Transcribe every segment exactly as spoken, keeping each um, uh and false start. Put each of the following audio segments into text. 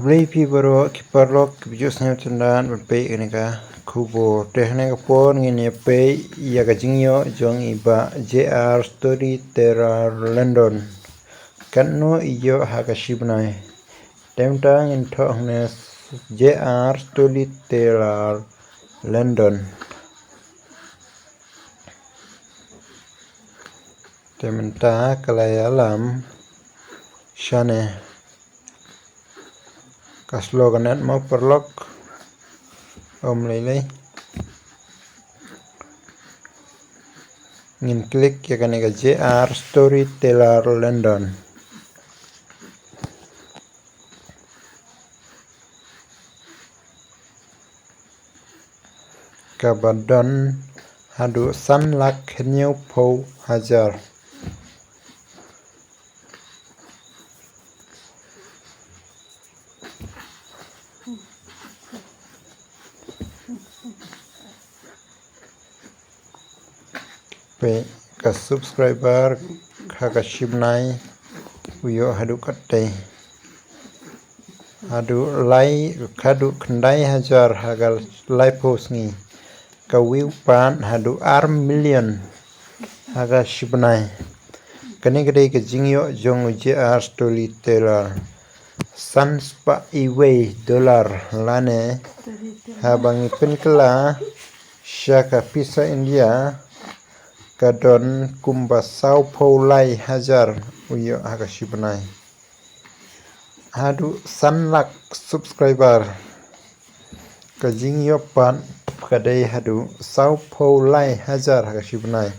Khublei phi baroh ki paralok kiba ju sngewthuh ban peit ïa kane ka khubor. Te ha kane ka por ngin ïa peit ïa ka jingïoh jong i Bah J R Storyteller London. Katno i ïoh ha ka shi bnai. Te mynta ngin thoh hangne J R Storyteller London. Te mynta ka la ïalam shane. Ka slow ka net mo paralok. Ym lei lei. Ngin click ïa kane ka J R Storyteller London. Kaba don haduh san lak hynñiew phew hajar. Peit ka subscriber ha ka shi bnai u ïoh haduh katei. Haduh lai, haduh khyndai hajar ha ka laiphew sngi. Ka view pat haduh ar million ha ka shi bnai. Kane ka dei ka jingïoh jong u J R Storyteller. San spah iwei dollar lane haba ngi pynkylla sha ka pisa India ka don kumba saw phew lai hajar u ïoh ha ka shi bnai. Haduh san lak subscriber. Ka jingïoh pat ka dei haduh saw phew lai hajar ha ka shi bnai.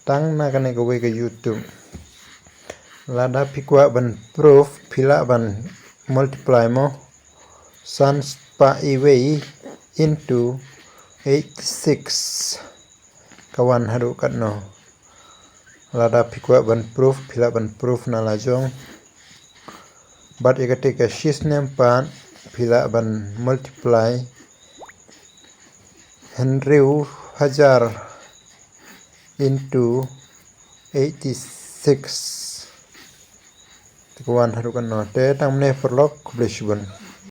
Tang na kane kawei ka YouTube. Lada phi kwah ban proof phi lah ban multiply mo. San spah iwei into eighty six. Ka wan haduh katno. Lada phi kwah ban proof phi lah ban proof na la jong. Bad ïa kata ka shisnem pat phi lah ban multiply hynriew hajar into eighty six. Te ka wan haduh katno. Te tang mynne paralok, khublei shibun.